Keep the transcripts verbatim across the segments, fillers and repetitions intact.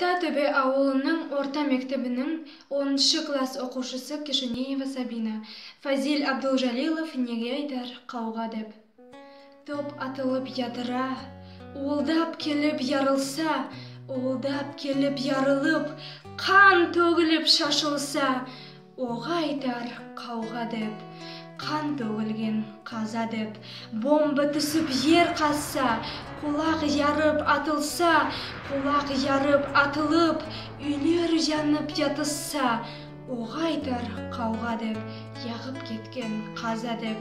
Тоьбе авылынынъ орта мектебининъ оныншы класс окувшысы Кишинеева Сабина. Фазиль Абдулжалилов. «Неге айтар кавга деп». Топ атылып ядыра, увылдап келип ярылса, увылдап келип ярылып, кан тоьгилип шашылса, ога айтар кавга деп. Кан тоьгилген каза деп. Бомба туьсип ер казса, кулак ярып атылса, кулак ярып атылып, уьйлер янып ятысса, ога айтар кавга деп. Ягып кеткен каза деп.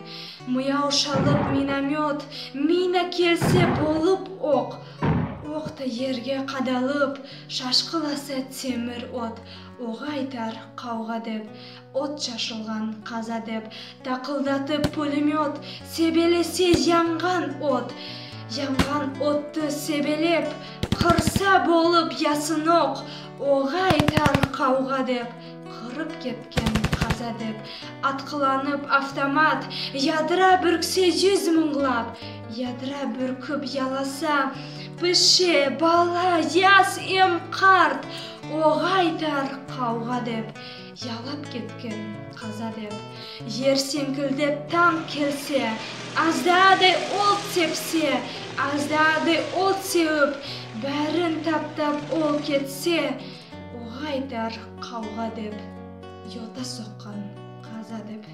Мыяв шалып миномёт, мина келсе болып ок. Ок та ерге кадалып, шашкыласа темир от, ога айтар кавга деп. От шашылган каза деп. Такылдатып пулемёт, себелесе янган от. Янган отты себелеп, кырса болып ясын ок, ога айтар кавга деп. Кырып кеткен каза деп. Аткыланып автомат, ядыра буьрксе юз мынълап, ядыра буьркип яласа, пише, бала, яс эм карт, ога айтар кавга деп. Ялап кеткен каза деп. Ер сенъкилдеп танк келсе, аздадай от сепсе, аздадай от севип, баьрин таптап ол кетсе, ога айтар кавга деп. Йота соккан каза деп.